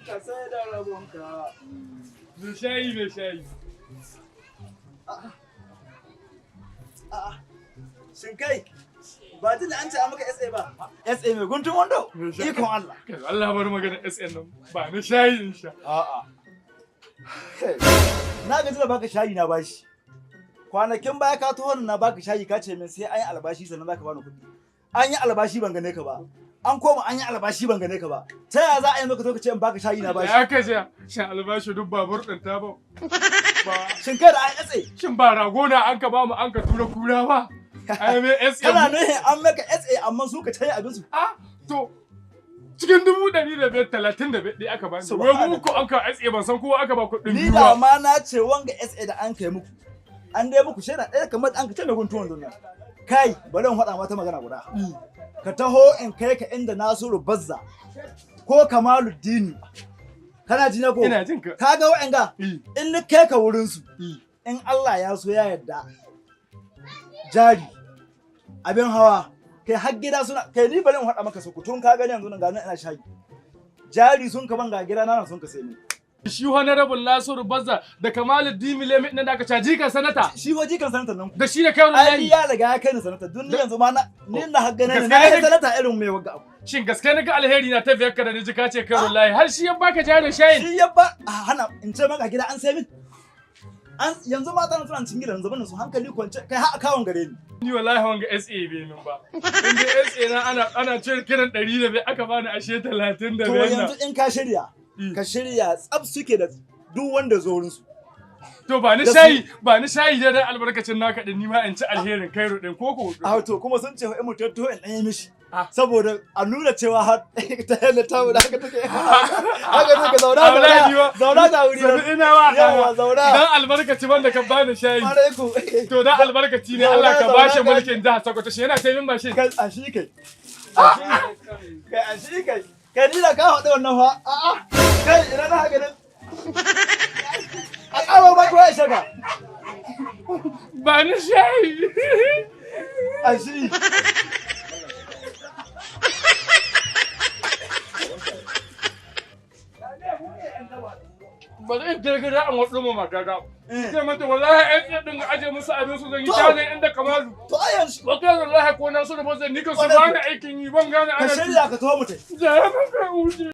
Ka sai da rabonka. Mai shayi, mai shayi. A'a. Shin kai ba jin da an ce an maka SA ba? SA mai guntun wando? Ikon Allah. Kai, Allah bar magana SN nan, ba ni shayi in sha. A'a. Na gaji da baka shayi na bashi. Kwanakin baya ka taho na baka shayi, ka ce min sai an yi albashi sannan zaka bani kuɗi. An yi albashi ban gane ka ba. An koma an yi albashi ban gane ka ba. Ta yaya za a yi maka zo ka ce in baka shayi na bashi? Ya ka ce shin albashi duk babur ɗin ta ba. Ba Shin kai da an SA? Shin ba rago na an ka ba mu an ka tura kura ba? Ai mai SN. Kana nuhin an maka SA amma su ka caye abin su. Ah, to cikin 105,000, 35 ɗaya aka bani. Wai mu ko an ka SA, ban san kowa aka ba kuɗin Ni biyu da ba. ma na ce wanga SA da an kai muku. An dai muku shaida ɗaya kamar an ka ce mai guntun wandon nan. Kai, bari in faɗa mata magana guda. Ka taho in kai ka inda Nasiru Bazza ko Kamaluddini. Kana ji na ko? Ina jin ka. Ka ga wa'anga in ni kai ka wurin su, in Allah ya so ya yarda, jari, abin hawa, kai har gida suna kai. Ni bari in faɗa maka su tun ka gani yanzu nan ga nan ina shayi. Jari sun ka ban, ga gida na sun ka sai ni. Shi Honorable Nasiru Bazza da Kamaluddin Lemi ɗin da aka caji kan sanata. Shi wa jikan sanatan nan. Da shi da kai Ai wallahi. ya riga ya kai ni sanata dun ni yanzu ma na ni na har gane ni na Gaskiya yi sanata irin mai wagga abu. Shin gaske na ga alheri na tafiyar ka da ni ji ka ce kai wallahi har shi ya baka jarin shayin? Shi ya ba a hana in ce maka gida an sai min. An yanzu mata na suna cikin gidan zaman su hankali kwance, kai har akawun gare ni. Ni wallahi wanga SA bai min ba. In dai SA na ana cire kiran 105 aka bani, ashe talatin da To biyar na. yanzu in ka shirya, ka shirya tsaf suke da duk wanda zo wurin su. To ba ni Da su- shayi, ba ni shayi da dan albarkacin naka din, ni ma in ci alherin kairo din koko. A to kuma sun ce in mutum to in ɗan yi mishi. Ah. Saboda a nuna cewa har ta yadda ta da haka take. Haka take, zauna. A wallahi Zauna zauna ga wuri Sabi nan. ina wa. Yawa, zauna. Dan albarkaci wanda ka bani shayi. Kwarai ku. To dan albarkaci ne Zauna, Allah ka zauna, bashi mulkin jihar Sokoto, shi yana taimin mashin. Kai a shi kai. A shi kai, a shi kai. Kai ni da ka haɗu wannan fa. A'a. Kai ina na haka nan. A ƙaro ba ko ya shaka. Ba ni shayi. A shi. Bari in girgira an wasu mu matata. Eh. Sai mata wallahi ai tsaye din aje musu abin su zan yi To. tare inda Kamalu. To ai yanzu Wata wallahi ko na su da bazan ni ka su Kwarai. bani aikin yi ban gane ka ana. shirya ka taho mutai. Ja ka wuce.